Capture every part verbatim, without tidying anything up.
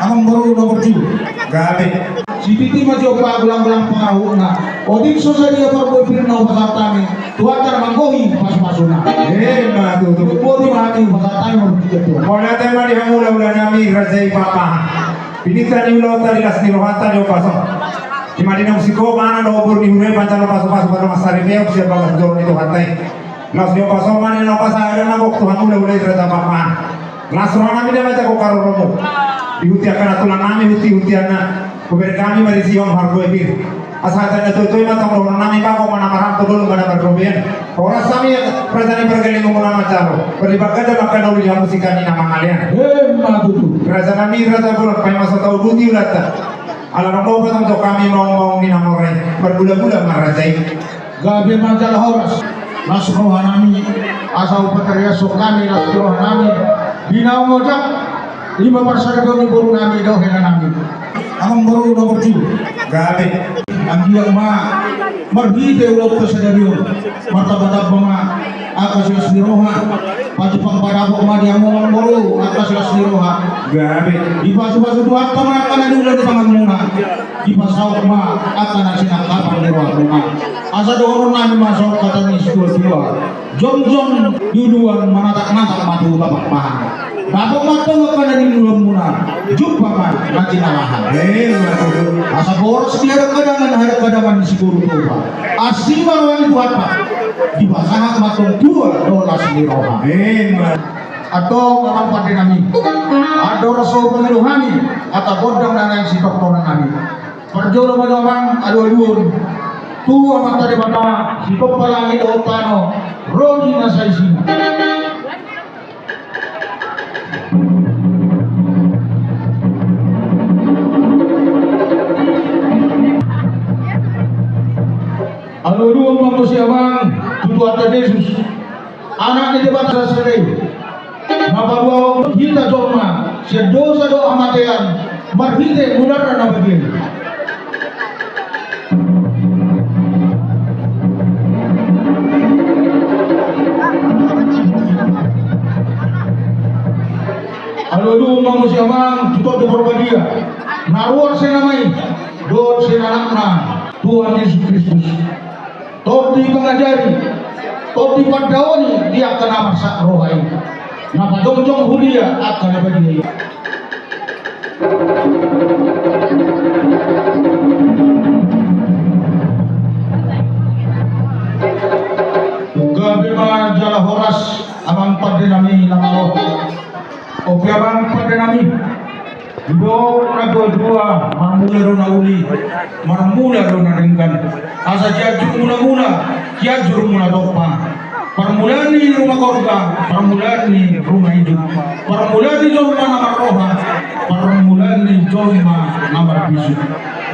Amang boru nomor tolu. Gabe. Sititi ma jompa gulang-gulang pangarahutna. Otik so sadia parbue pir na hupasahat hami. Tuhanta na manggohi pasu-pasuna. Emma tutu. Boti ma hami hupasahat hami marhite Tuhan. Mauliate ma di hamu hulahula nami raja i papa. Pinita ni ulaonta di las ni rohanta ni ombas on. Ima di na musik ho mana dohot boru ni huria i panjalo pasu-pasu pardongan saripeon sian bagas joro ni Tuhanta i. Laos di ombas on ma na ombas aha na gok tu hamu hulahula i raja papa. Las roha nami da mate gok haroromu. Di huti angka na tulang nami huti-hutianna. Hubereng hami marisi on parbue pir. Asa hata ni na tuatua i ma tong dohonon nami bago mana marham tu dolok mana marrobean. Horas hami raja ni pargeleng muna manjalo. Parlipat ganda ma angka na uli di hamu sian na mangalean. Emma tutu. Raja nami raja bolon paima so tauduti ulaonta. Ala nang lopa tong tu hami maung-maung ni na mora i. Margula-gula ma raja i. Gabe ma jala horas. Las roha nami. Asa hupatariashon hami las roha nami. Di naung ojak. Ima parsaripeon ni boru nami dohot hela nami. Amang boru nomor tolu. Gabe. Anggiat ma. Marhite ulaonta sadari on. Martamba-tamba ma. Angka silas ni roha. Pajumpang padapot ma di hamu amang boru angka silas ni roha. Gabe. Dipasu-pasu Tuhanta ma angka na niula ni tanganmuna. Dipasaut ma angka na sinangkapan ni rohamuna. Asa dohonon nami ma songon hata ni situatua. Jongjong di uluan manatak-natak ma tu papak-papak. Dapot ma tong angka na niulaonmuna. Jumpa ma na jinalahan. Emma tutu. Asa boras di hadang-hadangan, hadang-hadangan ni siboru Toba. Asi ma roha ni Tuhanta. Dipasahat ma tong tua dohot las ni roha. Emma. Antong amang pande nami. Andorang so hupangido hami angka gondang na naeng sitongtonan nami. Parjolo ma jo amang alu-aluhon. Tu Amanta Debata sitompa langit dohot tano. Ro di na saisina. Alu-aluhon ma muse amang tu Tuhanta Jesus, Anak ni Debata sasada i, na paluahon hita jolma sian dosa dohot hamatean marhite mudarna na badia i. Alu-aluhon ma muse amang tu Tondi Porbadia, na ruar sian Ama i dohot sian Anakna Tuhan Jesus Kristus. Tondi pangajari, tondi pandaoni di angka na marsak roha i. Na pajongjong huria angka na badia i. Gabe ma jala horas amang pande nami na malo. Oke amang pande nami. Didok na tua-tua, marmula do na uli, marmula do na denggan. Asa Cianjur muna-muna, Cianjur muna tompa. Parmulaan ni Ruma Gorga, parmulaan ni Ruma Ijuk. Parmulaan ni jolma na marroha, parmulaan ni jolma na marbisuk.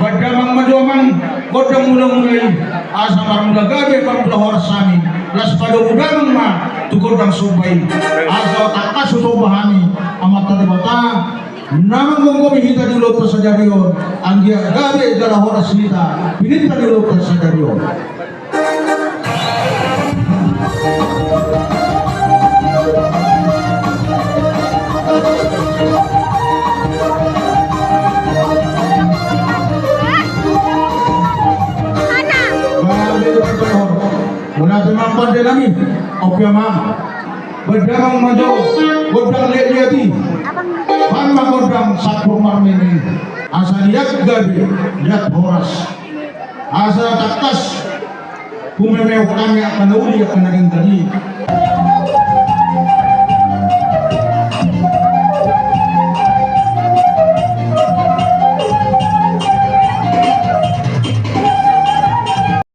Baen damang ma jo amang gondang mula-mula i, asa marmula gabe, marmula horas hami. Laos padomu damang ma tu gondang somba i, asa tangkas hutompa hami Amanta Debata. Na manggomgomi hita di ulaonta sadari on, anggiat gabe jala horas hita pinta di ulaonta sadari on. Mauliate ma amang pande nami, oke amang. Baen damang ma jo gondang liat-liat i. Baen ma gondang sampur marmeme i. Asa liat gabe, liat horas. Asa tangkas humemeon hami angka na uli angka na denggan i.